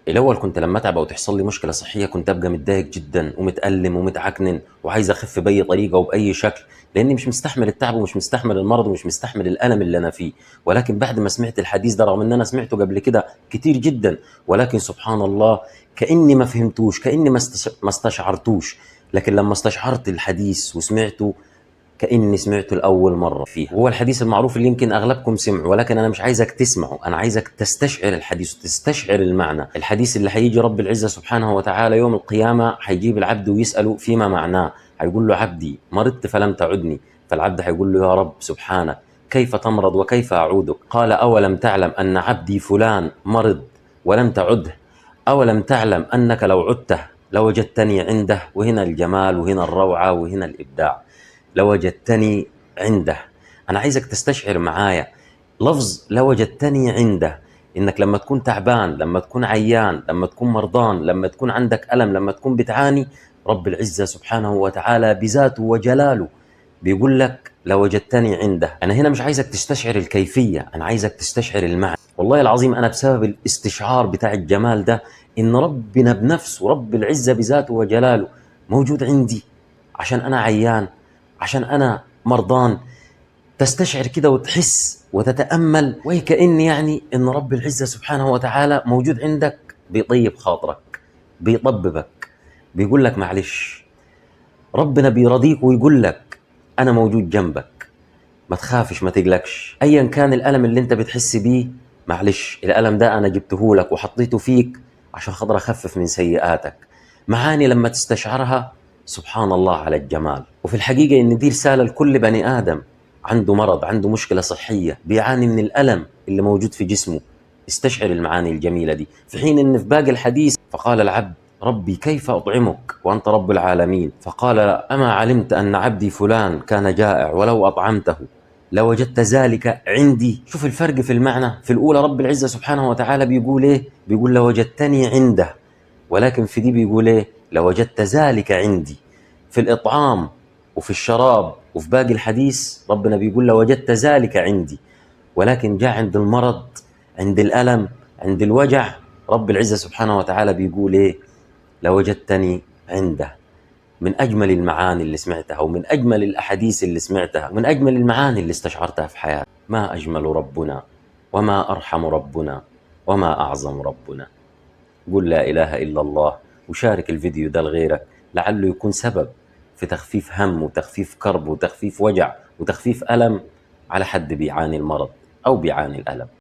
الاول كنت لما اتعب او تحصل لي مشكلة صحية كنت ابقى متضايق جدا ومتالم ومتعكنن وعايز اخف باي طريقه وباي شكل، لاني مش مستحمل التعب ومش مستحمل المرض ومش مستحمل الالم اللي انا فيه. ولكن بعد ما سمعت الحديث ده، رغم ان انا سمعته قبل كده كتير جدا، ولكن سبحان الله كاني ما فهمتوش، كاني ما استشعرتوش. لكن لما استشعرت الحديث وسمعته كأني سمعته لأول مرة فيها. هو الحديث المعروف اللي يمكن أغلبكم سمعه، ولكن أنا مش عايزك تسمعه، أنا عايزك تستشعر الحديث وتستشعر المعنى. الحديث اللي هيجي رب العزة سبحانه وتعالى يوم القيامة هيجيب العبد ويسأله فيما معناه، هيقول له عبدي مرضت فلم تعدني، فالعبد هيقول له يا رب سبحانك كيف تمرض وكيف أعودك؟ قال أولم تعلم أن عبدي فلان مرض ولم تعده؟ أولم تعلم أنك لو عدته لوجدتني عنده؟ وهنا الجمال وهنا الروعة وهنا الإبداع، لوجدتني عنده. أنا عايزك تستشعر معايا لفظ لوجدتني عنده، إنك لما تكون تعبان، لما تكون عيان، لما تكون مرضان، لما تكون عندك ألم، لما تكون بتعاني، رب العزة سبحانه وتعالى بذاته وجلاله بيقول لك لوجدتني عنده. أنا هنا مش عايزك تستشعر الكيفية، أنا عايزك تستشعر المعنى. والله العظيم أنا بسبب الاستشعار بتاع الجمال ده، إن ربنا بنفسه رب العزة بذاته وجلاله موجود عندي عشان أنا عيان، عشان أنا مرضان. تستشعر كده وتحس وتتأمل، وكأن يعني إن رب العزة سبحانه وتعالى موجود عندك، بيطيب خاطرك، بيطببك، بيقول لك معلش. ربنا بيرضيك ويقول لك أنا موجود جنبك، ما تخافش، ما تقلقش، أيا كان الألم اللي أنت بتحس بيه، معلش الألم ده أنا جبته لك وحطيته فيك عشان خاطر أخفف من سيئاتك. معاني لما تستشعرها سبحان الله على الجمال. وفي الحقيقة إن دي رسالة لكل بني آدم عنده مرض، عنده مشكلة صحية، بيعاني من الألم اللي موجود في جسمه، استشعر المعاني الجميلة دي. في حين إن في باقي الحديث فقال العبد ربي كيف أطعمك وأنت رب العالمين؟ فقال أما علمت أن عبدي فلان كان جائع ولو أطعمته لوجدت ذلك عندي. شوف الفرق في المعنى. في الأولى رب العزة سبحانه وتعالى بيقول إيه؟ بيقول لوجدتني عنده، ولكن في دي بيقول إيه؟ لوجدت ذلك عندي. في الإطعام وفي الشراب وفي باقي الحديث ربنا بيقول لوجدت ذلك عندي، ولكن جاء عند المرض، عند الألم، عند الوجع، رب العزة سبحانه وتعالى بيقول إيه؟ لوجدتني عنده. من أجمل المعاني اللي سمعتها، ومن أجمل الأحاديث اللي سمعتها، ومن أجمل المعاني اللي استشعرتها في حياتي. ما أجمل ربنا، وما أرحم ربنا، وما أعظم ربنا. قل لا إله إلا الله، وشارك الفيديو ده لغيرك لعله يكون سبب في تخفيف هم وتخفيف كرب وتخفيف وجع وتخفيف ألم على حد بيعاني المرض أو بيعاني الألم.